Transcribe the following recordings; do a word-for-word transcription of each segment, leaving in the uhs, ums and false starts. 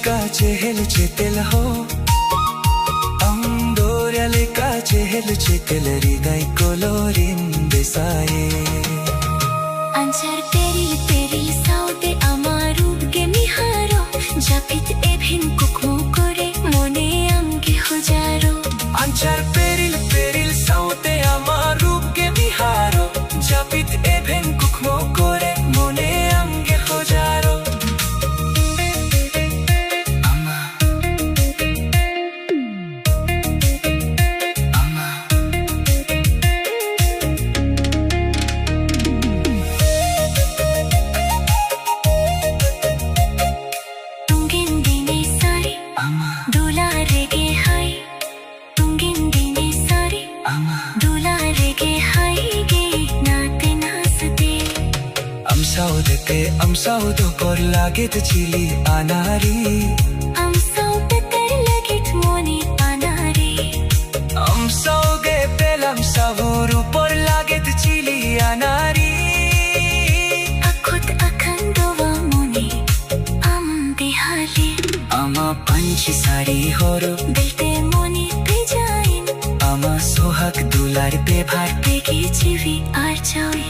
ᱞᱮᱠᱟ ᱪᱮᱦᱮᱞ ᱪᱮᱛᱮᱞ ᱦᱚ, ᱟᱢ ᱫᱚᱨᱭᱟ ᱞᱮᱠᱟ ᱪᱮᱦᱮᱞ ᱪᱮᱛᱮᱞ ᱨᱤᱫᱟᱭ ᱠᱚᱞᱚᱨᱤᱱ ᱵᱮᱥᱟᱭᱮ᱾ ᱟᱧᱪᱟᱨ ᱯᱮᱨᱤᱞ ᱯᱮᱨᱤᱞ ᱥᱟᱶᱛᱮ ᱟᱢᱟᱜ ᱨᱩᱯ ᱜᱮ ᱱᱤᱦᱟᱨᱚ, ᱡᱟᱹᱯᱤᱫ ᱮᱵᱷᱮᱱ ᱠᱩᱠᱢᱩ ᱠᱚᱨᱮ ᱢᱚᱱᱮ ᱟᱢ ᱜᱮ ᱦᱚᱡᱟᱨᱚ᱾ ᱟᱧᱪᱟᱨ ᱯᱮᱨᱤᱞ ᱯᱮᱨᱤᱞ ᱥᱟᱶᱛᱮ ᱟᱢᱟᱜ ᱨᱩᱯ ᱜᱮ ᱱᱤᱦᱟᱨᱚ, ᱡᱟᱹᱯᱤᱫ ᱮᱵᱷᱮᱱ ᱠᱩᱠᱢᱩ ᱠᱚᱨᱮ ᱢᱚᱱᱮ ᱟᱢ ᱜᱮ ᱦᱚᱡᱟᱨᱚ᱾ ᱟᱢᱟᱜ, ᱟᱢᱟᱜ᱾ ᱛᱩᱝᱜᱤᱱ ᱫᱤᱱᱮ ᱥᱟᱭ, ᱟᱢᱟᱜ᱾ ᱫᱩᱞᱟᱨ ᱨᱮᱜᱮ ᱦᱟᱭ᱾ ᱛᱩᱝᱜᱤᱱ ᱫᱤᱱᱮ ᱥᱟᱨᱤ, ᱟᱢᱟᱜ᱾ ᱫᱩᱞᱟᱨ ᱨᱮᱜᱮ ᱦᱟᱭ ᱜᱮ ᱱᱟᱛᱮ ᱱᱟᱥᱛᱮ᱾ ᱟᱢ ᱥᱟᱶ ᱫᱮᱛᱮ, ᱟᱢ ᱥᱟᱶ ᱫᱚ ᱯᱚᱨ ᱞᱟᱹᱜᱤᱫ ᱪᱤᱞᱤ ᱟᱱᱟᱨᱤ᱾ ᱟᱢ ᱥᱟᱶ ᱯᱮᱛᱮᱨ ᱞᱟᱹᱜᱤᱫ ᱢᱚᱱᱮ ᱟᱱᱟᱨᱤ᱾ ᱟᱢ ᱥᱟᱶ ᱜᱮ ᱯᱮᱞᱟᱢ ᱥᱟᱵᱩᱨᱩ ᱯᱚᱨ ᱞᱟᱹᱜᱤᱫ ᱪᱤᱞᱤ ᱟᱱᱟᱨᱤ᱾ ᱟᱠᱚᱛ ᱟᱠᱟᱱ ᱫᱚᱣᱟ ᱢᱚᱱᱮ᱾ ᱟᱢ ᱫᱮᱦᱟᱞᱮ᱾ ᱟᱢᱟᱜ ᱯᱟᱹᱧᱪᱤ ᱥᱟᱹᱲᱤ ᱦᱚᱨᱚᱜ᱾ ᱵᱮᱞᱛᱮ ᱢᱚᱱᱮ ᱵᱷᱮᱡᱟᱭᱮᱱ᱾ ᱟᱢᱟᱜ ᱥᱚᱦᱟᱜ ᱫᱩᱞᱟᱨ ᱵᱮᱵᱷᱟᱨ ᱛᱮᱜᱮ ᱡᱤᱣᱤ ᱟᱨᱡᱟᱣᱮᱱ᱾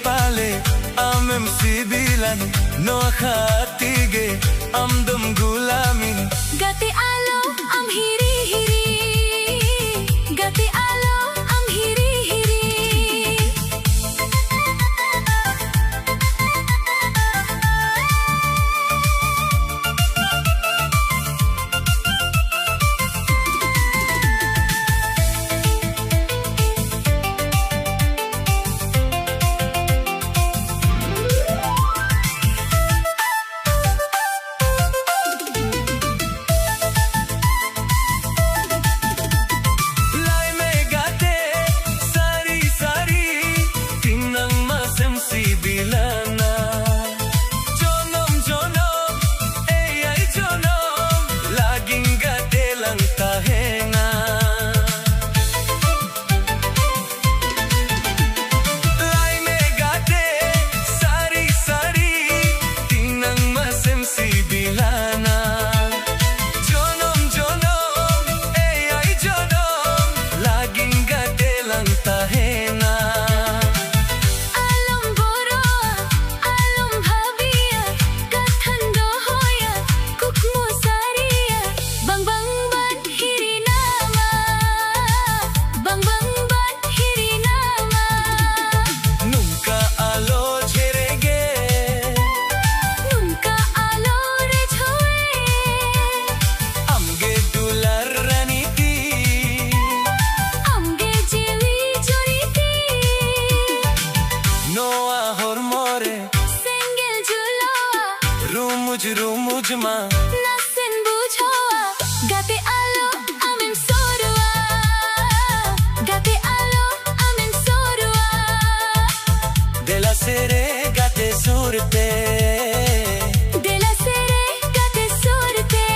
ᱯᱟᱞᱮ ᱟᱢᱮᱢ ᱥᱤᱵᱤᱞᱟᱱ, ᱱᱚᱣᱟ ᱠᱷᱟᱹᱛᱤᱨ ᱜᱮ ᱟᱢ ᱫᱚᱢ ᱜᱩᱞᱟᱢᱤᱱ᱾ ᱜᱟᱛᱮ ᱟᱞᱚ ᱟᱢ ᱦᱤᱨᱤ ᱦᱤᱨᱤ, ᱜᱟᱛᱮ ᱟᱞᱚ ᱟᱢ ᱦᱤᱨᱤ ᱦᱤᱨᱤ᱾ ᱞᱟᱹᱭ ᱢᱮ ᱜᱟᱛᱮ, ᱥᱟᱹᱨᱤ ᱥᱟᱹᱨᱤ, ᱛᱤᱱᱟᱹᱝ ᱢᱟᱥᱮᱢ ᱥᱤᱵᱤᱞᱟᱱᱟ? ᱡᱚᱱᱚᱢ ᱡᱚᱱᱚᱢ, ᱮᱭᱟᱭ ᱡᱚᱱᱚᱢ, ᱞᱟᱹᱜᱤᱱ ᱜᱟᱛᱮ ᱞᱟᱝ ᱛᱟᱦᱮᱱᱟ᱾ ᱞᱟᱹᱭ ᱢᱮ ᱜᱟᱛᱮ, ᱥᱟᱹᱨᱤ ᱥᱟᱹᱨᱤ, ᱛᱤᱱᱟᱹᱝ ᱢᱟᱥᱮᱢ ᱥᱤᱵᱤᱞᱟᱱᱟ? ᱡᱚᱱᱚᱢ ᱡᱚᱱᱚᱢ, ᱮᱭᱟᱭ ᱡᱚᱱᱚᱢ, ᱞᱟᱹᱜᱤᱱ ᱜᱟᱛᱮ ᱞᱟᱝ ᱛᱟᱦᱮᱱᱟ᱾ ᱟᱞᱚᱢ ᱵᱚᱨᱚᱜᱼᱟ, ᱟᱞᱚᱢ ᱵᱷᱟᱹᱵᱤᱭᱟ, ᱠᱟᱛᱷᱟᱧ ᱫᱚᱦᱚᱭᱟ, ᱠᱩᱠᱢᱩ ᱥᱟᱹᱨᱤᱭᱟ, ᱵᱟᱝ ᱵᱟᱝ ᱵᱟᱝ ᱦᱤᱨᱤ ᱱᱟᱢᱟ, ᱵᱟᱝ ᱵᱟᱝ ᱵᱟᱝ ᱦᱤᱨᱤ ᱱᱟᱢᱟ᱾ ᱱᱚᱝᱠᱟ ᱟᱞᱚ ᱡᱷᱮᱨᱮᱜᱮ, ᱱᱚᱝᱠᱟ ᱟᱞᱚ ᱨᱮᱡᱷᱚᱭᱮ᱾ ᱟᱢᱜᱮ ᱫᱩᱞᱟᱨ ᱨᱟᱱᱤ ᱛᱤ, ᱟᱢᱜᱮ ᱡᱤᱣᱤ ᱡᱩᱨᱤ ᱛᱤ᱾ ᱱᱚᱣᱟ ᱦᱚᱲᱢᱚ ᱨᱮ ᱥᱮᱸᱜᱮᱞ ᱡᱩᱞᱚᱜᱼᱟ, ᱨᱩᱢᱩᱡ ᱨᱩᱢᱩᱡ ᱢᱟ ᱱᱟᱥᱮᱢ ᱵᱩᱡᱷᱟᱹᱣᱟ᱾ ᱜᱟᱛᱮ ᱟᱞᱚ ᱟᱢᱮᱢ ᱥᱩᱨᱩᱜᱼᱟ, ᱜᱟᱛᱮ ᱟᱞᱚ ᱟᱢᱮᱢ ᱥᱩᱨᱩᱜᱼᱟ᱾ ᱫᱮᱞᱟ ᱥᱮᱨᱮ ᱜᱟᱛᱮ ᱥᱩᱨ ᱛᱮ, ᱫᱮᱞᱟ ᱥᱮᱨᱮ ᱜᱟᱛᱮ ᱥᱩᱨ ᱛᱮ᱾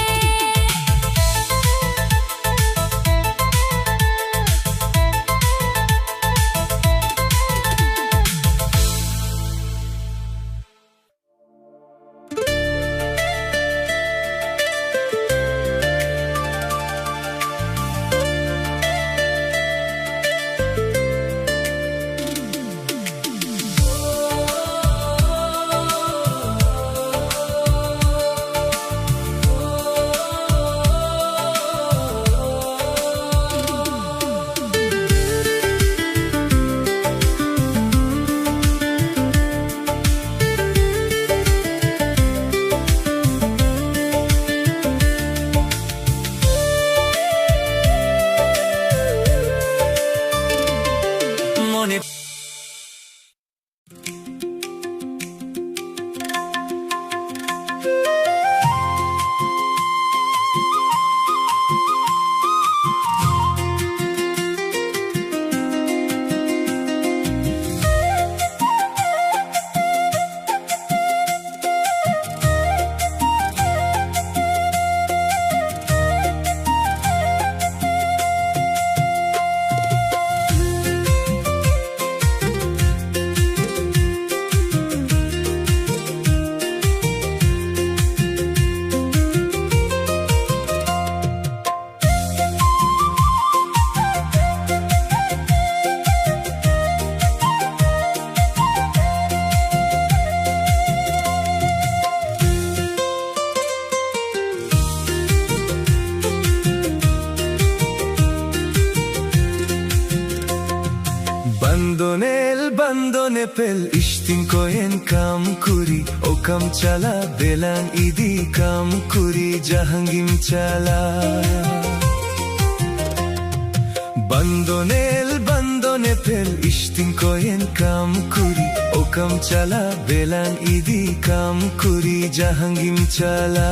ᱯᱮᱞ ᱤᱥᱛᱤᱱ ᱠᱚᱭᱮᱱ ᱠᱟᱢ ᱠᱩᱨᱤ, ᱚᱠᱟᱢ ᱪᱟᱞᱟ ᱵᱮᱞᱟᱱ ᱤᱫᱤ ᱠᱟᱢ ᱠᱩᱨᱤ, ᱡᱟᱦᱟᱸ ᱜᱮᱢ ᱪᱟᱞᱟ᱾ ᱵᱟᱱᱫᱚᱱᱮᱞ ᱵᱟᱱᱫᱚᱱᱮ ᱯᱮᱞ ᱤᱥᱛᱤᱱ ᱠᱚᱭᱮᱱ ᱠᱟᱢ ᱠᱩᱨᱤ, ᱚᱠᱟᱢ ᱪᱟᱞᱟ ᱵᱮᱞᱟᱱ ᱤᱫᱤ ᱠᱟᱢ ᱠᱩᱨᱤ, ᱡᱟᱦᱟᱸ ᱜᱮᱢ ᱪᱟᱞᱟ᱾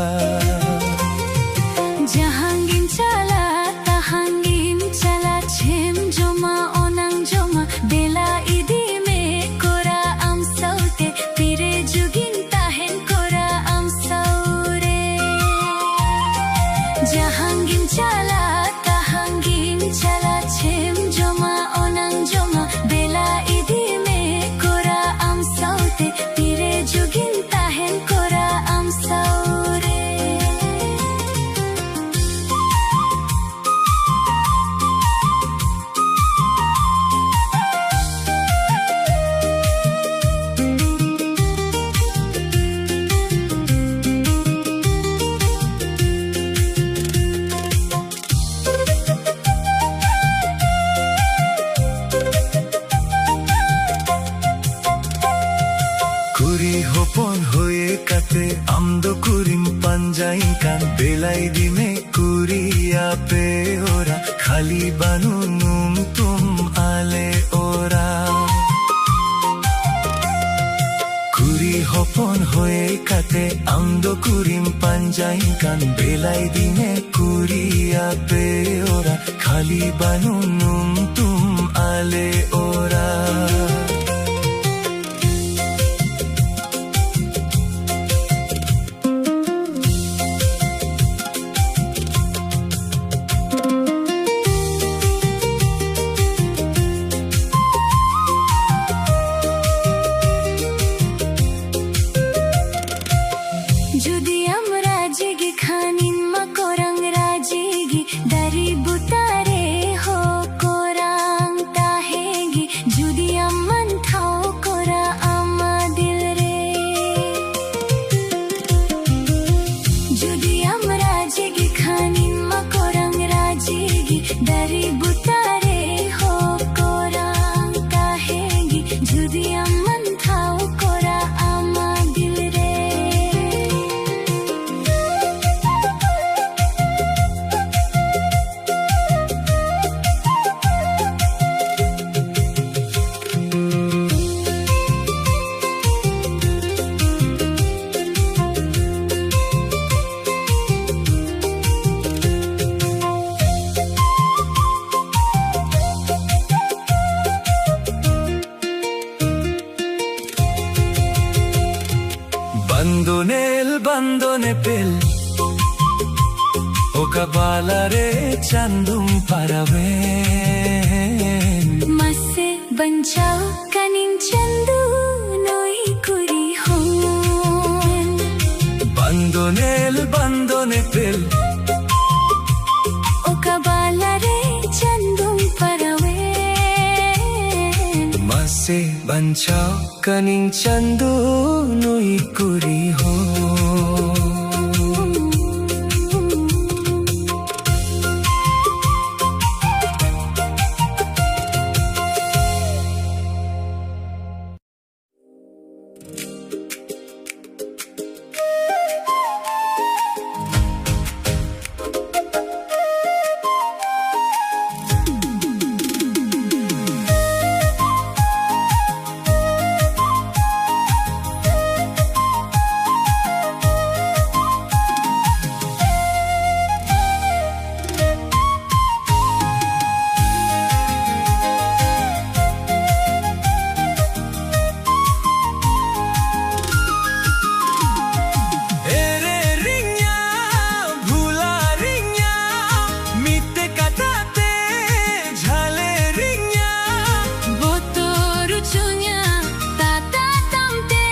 ᱡᱟᱦᱟᱸ ᱜᱮᱢ ᱪᱟᱞᱟ, ᱛᱟᱦᱟᱸ ᱜᱮᱢ ᱪᱟᱞᱟ, ᱪᱮᱢ ᱡᱚᱢᱟ ᱚᱱᱟᱝ ᱡᱚᱢᱟ, ᱫᱮᱞᱟ ᱤᱫᱤ ᱢᱮ ᱠᱚᱨᱟ ᱟᱢ ᱥᱟᱶᱛᱮ, ᱛᱤᱨᱮ ᱡᱩᱜᱤᱱ ᱛᱟᱦᱮᱱ ᱠᱚᱨᱟ ᱟᱢ ᱥᱟᱶᱨᱮ᱾ ᱡᱟᱦᱟᱸ ᱜᱮᱢ ᱪᱟᱞᱟ, ᱛᱟᱦᱟᱸ ᱜᱮᱢ ᱪᱟᱞᱟ, ᱪᱮᱢ ᱡᱚᱢᱟ ᱚᱱᱟᱝ ᱡᱚᱢᱟ, ᱫᱮᱞᱟ ᱤᱫᱤ ᱢᱮ ᱠᱚᱨᱟ ᱟᱢ ᱥᱟᱶᱛᱮ, ᱛᱤᱨᱮ ᱡᱩᱜᱤᱱ ᱛᱟᱦᱮᱱ ᱠᱚᱨᱟ ᱟᱢ ᱥᱟᱶᱨᱮ᱾ ᱠᱩᱨᱤ ᱦᱚᱯᱚᱱ ᱦᱩᱭ ᱠᱟᱛᱮ ᱟᱢ ᱫᱚ ᱠᱩᱨᱤᱢ ᱯᱟᱸᱡᱟᱭᱤᱧ ᱠᱟᱱ, ᱵᱮᱞᱟ ᱤᱫᱤ ᱢᱮ ᱠᱩᱨᱤ ᱟᱯᱮ ᱚᱨᱟ, ᱠᱷᱟᱹᱞᱤ ᱵᱟᱹᱱᱩ ᱱᱩᱢ ᱛᱩᱢ ᱟᱞᱮ ᱚᱨᱟ᱾ ᱠᱩᱨᱤ ᱦᱚᱯᱚᱱ ᱦᱩᱭ ᱠᱟᱛᱮ ᱟᱢ ᱫᱚ ᱠᱩᱨᱤᱢ ᱯᱟᱸᱡᱟᱭᱤᱧ ᱠᱟᱱ, ᱵᱮᱞᱟ ᱤᱫᱤ ᱢᱮ ᱠᱩᱨᱤ ᱟᱯᱮ ᱚᱨᱟ, ᱠᱷᱟᱹᱞᱤ ᱵᱟᱹᱱᱩ ᱱᱩᱢ ᱛᱩᱢ ᱟᱞᱮ ᱚᱨᱟ᱾ ᱡᱩᱫᱤ ᱟᱢ ᱨᱟᱡᱤ ᱜᱮ ᱠᱷᱟᱱᱤᱧ ᱢᱟ ᱠᱚᱨᱟᱝ ᱨᱟᱡᱤ ᱜᱮ, ᱫᱟᱨᱮ ᱵᱩᱴᱟᱹ ᱨᱮ ᱦᱚᱸ ᱠᱚᱨᱟᱝ ᱛᱟᱦᱮᱸ ᱜᱮ, ᱡᱩᱫᱤ ᱟᱢ ᱢᱟᱱ ᱴᱷᱟᱶ ᱠᱚᱨᱟ ᱟᱢᱟ ᱫᱤᱞ ᱨᱮ᱾ ᱡᱩᱫᱤ ᱟᱢ ᱨᱟᱡᱤ ᱜᱮ ᱠᱷᱟᱱᱤᱧ ᱢᱟ ᱠᱚᱨᱟᱝ ᱨᱟᱡᱤ ᱜᱮ, ᱫᱟᱨᱮ ᱵᱩᱴᱟᱹ ᱨᱮ ᱦᱚᱸ ᱠᱚᱨᱟᱝ ᱛᱟᱦᱮᱸ ᱜᱮ, ᱡᱩᱫᱤ ᱟᱢ ᱵᱟᱱᱫᱚᱱᱮᱞ ᱵᱟᱱᱫᱚᱱᱮᱯᱮᱞ, ᱚᱠᱟ ᱵᱟᱞᱟᱨᱮ ᱪᱟᱸᱫᱚᱢ ᱯᱟᱨᱟᱣᱮᱱ? ᱢᱟᱥᱮ ᱵᱟᱧᱪᱟᱣ ᱠᱟᱹᱱᱤᱧ ᱪᱟᱸᱫᱚ ᱱᱩᱭ ᱠᱩᱲᱤ ᱦᱚᱸ᱾ ᱵᱟᱱᱫᱚᱱᱮᱞ ᱵᱟᱱᱫᱚᱱᱮᱯᱮᱞ, ᱚᱠᱟ ᱵᱟᱞᱟᱨᱮ ᱪᱟᱸᱫᱚᱢ ᱯᱟᱨᱟᱣᱮᱱ? ᱢᱟᱥᱮ ᱵᱟᱧᱪᱟᱣ ᱠᱟᱹᱱᱤᱧ ᱪᱟᱸᱫᱚ ᱱᱩᱭ ᱠᱩᱲᱤ ᱦᱚᱸ᱾ ᱮᱨᱮ ᱨᱤᱧᱟ, ᱵᱷᱩᱞᱟ ᱨᱤᱧᱟ, ᱢᱤᱫᱴᱮ ᱠᱟᱛᱷᱟ ᱛᱮ ᱡᱷᱟᱞᱮ ᱨᱤᱧᱟ᱾ ᱵᱚᱛᱚᱨ ᱦᱚᱪᱚᱧᱟ ᱛᱟᱛᱟ ᱛᱟᱢ ᱛᱮ᱾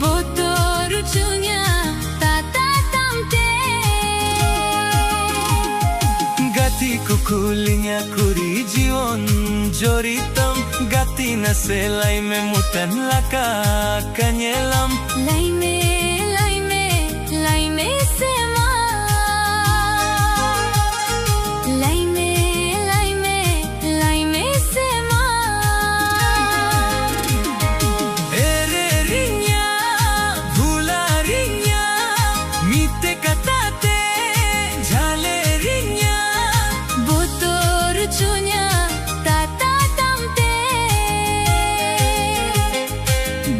ᱵᱚᱛᱚᱨ ᱦᱚᱪᱚᱧᱟ ᱛᱟᱛᱟ ᱛᱟᱢ ᱛᱮ᱾ ᱜᱟᱛᱮ ᱠᱚ ᱠᱩᱞᱤᱧᱟ ᱠᱩᱲᱤ ᱡᱤᱭᱚᱱ ᱡᱚᱨᱤ ᱛᱟᱢ᱾ ᱜᱟᱛᱮ ᱱᱟᱥᱮ ᱞᱟᱹᱭ ᱢᱮ ᱢᱩᱴᱟᱹᱱ ᱞᱟᱠᱟ ᱠᱟ ᱧᱮᱞᱟᱢ᱾ ᱞᱟᱹᱭ ᱢᱮ, ᱞᱟᱹᱭ ᱢᱮ, ᱞᱟᱹᱭ ᱢᱮ ᱥᱮ ᱢᱟ᱾ ᱞᱟᱹᱭ ᱢᱮ, ᱞᱟᱹᱭ ᱢᱮ, ᱞᱟᱹᱭ ᱢᱮ ᱥᱮ ᱢᱟ᱾ ᱮᱨᱮ ᱨᱤᱧᱟ, ᱵᱷᱩᱞᱟ ᱨᱤᱧᱟ, ᱢᱤᱫᱴᱮ ᱠᱟᱛᱷᱟ ᱛᱮ ᱡᱷᱟᱞᱮ ᱨᱤᱧᱟ᱾ ᱵᱚᱛᱚᱨ ᱦᱚᱪᱚᱧᱟ ᱛᱟᱛᱟ ᱛᱟᱢ ᱛᱮ᱾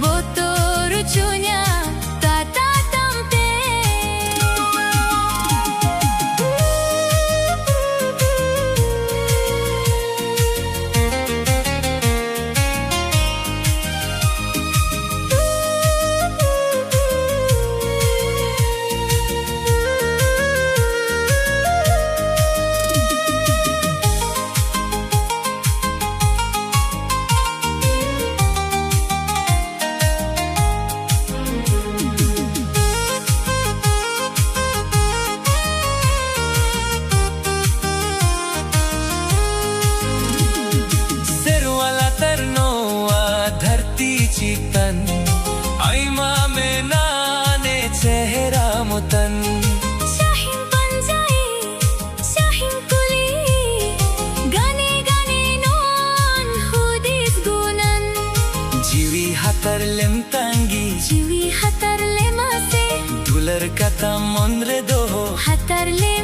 ᱵᱚᱛᱚᱨ ᱦᱚᱪᱚᱧᱟ ᱛᱟᱛᱟ ᱛᱟᱢ ᱛᱮ᱾ ᱛᱟᱱ ᱟᱭᱢᱟ ᱢᱮᱱᱟᱱᱮ ᱪᱮᱦᱨᱟ ᱢᱚᱛᱟᱱ᱾ ᱪᱟᱦᱤᱢ ᱯᱟᱸᱡᱟᱭ, ᱪᱟᱦᱤᱢ ᱠᱩᱞᱤ, ᱜᱟᱱᱮ ᱜᱟᱱᱮ ᱱᱚᱣᱟᱱ ᱦᱩᱫᱤᱥ ᱜᱩᱱᱟᱱ᱾ ᱡᱤᱣᱤ ᱦᱟᱛᱟᱨ ᱞᱮᱢ ᱛᱟᱸᱜᱤ, ᱡᱤᱣᱤ ᱦᱟᱛᱟᱨ ᱞᱮᱢᱟᱥᱮ, ᱫᱩᱞᱟᱹᱨ ᱠᱟᱛᱷᱟ ᱢᱚᱱ ᱨᱮ ᱫᱚᱦᱚ᱾ ᱦᱟᱛᱟᱨ ᱞᱮ